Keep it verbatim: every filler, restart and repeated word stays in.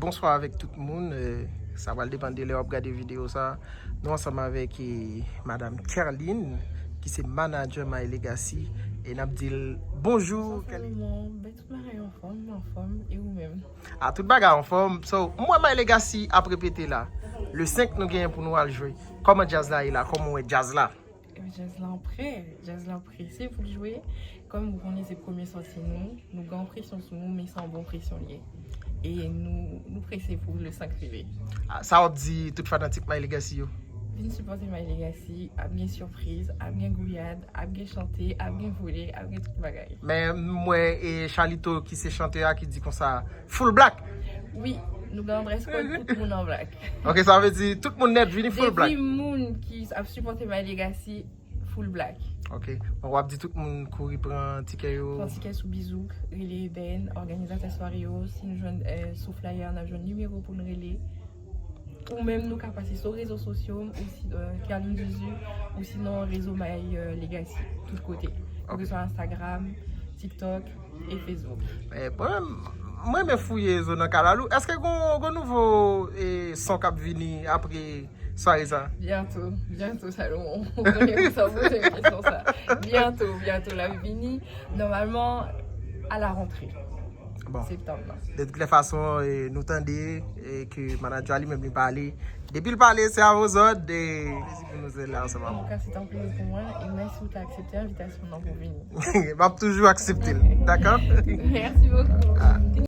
Bonswa avèk tout moun. Eh, sa pral depann de lè w ap gade videyo sa. Nou ansanm avèk, eh, Madam Kerline, ki se manager My Legacy, e n ap di l bonjou. Bonswa Salomon, ben tout bagay anfòm, anfòm, e ou menm? A, tout bagay anfòm. So, m wè My Legacy ap repete la. Le senk nou genyen pou nou al jwe. Kòman djaz la ye la? Kòman w wè djaz la? Djaz la prè, djaz la prese pou l jwe. Kòm ou konnen se premye sòti nou, nou gen yon presyon sou nou, men se yon bon presyon li ye. E nou, nou prese pou le senk rive. A, sa w ap di tout fanatik My Legacy yo? Vin sipòte My Legacy, ap gen sipriz, ap gen gouyad, ap gen chante, ap gen vole, ap gen tout bagay. Men m wè e Charlito ki se chantè a ki di konsa, full black. Wi, nou gen yon dress code, tout moun an black. Ok, sa vle di tout moun nèt vini full black. Depi moun ki ap sipòte My Legacy, full black. Ok. Bon, w ap di tout moun kouri pran tikè yo. Pran tikè sou Bizouk, rele Eben, òganizatè sware yo. Si nou jwenn, eh, sou flyer, n ap jwenn nimewo pou n rele. Ou menm nou ka pase sou rezo sosyo m, ou si, eh, Kerline Duzu, ou sinon rezo My, eh, Legacy, tout kote. Ok. Keseswa Instagram, TikTok e Facebook. Eh, mwen menm, mwen renmen fouye zo nan kalalou. Èske gon, gon nouvo, eh, son k ap vini apre sware sa? Byento, byento, Salomon. Ou konnen pou sa w poze m kesyon sa. Byento, byento, l ap vini. Nòmalman, a la rantre. Bon. Septanm nan. De tout lè fason, eh, nou tande, eh, ke manager li menm li pale. Depi l pale, se avozòd, eh, plezi pou nou se la ansanm avè w. Antouka, se tanpri pou mwen, e mèsi ou te aksepte envitasyon nan pou vini. M ap toujou aksepte l, dakò? Merci beaucoup. Ah.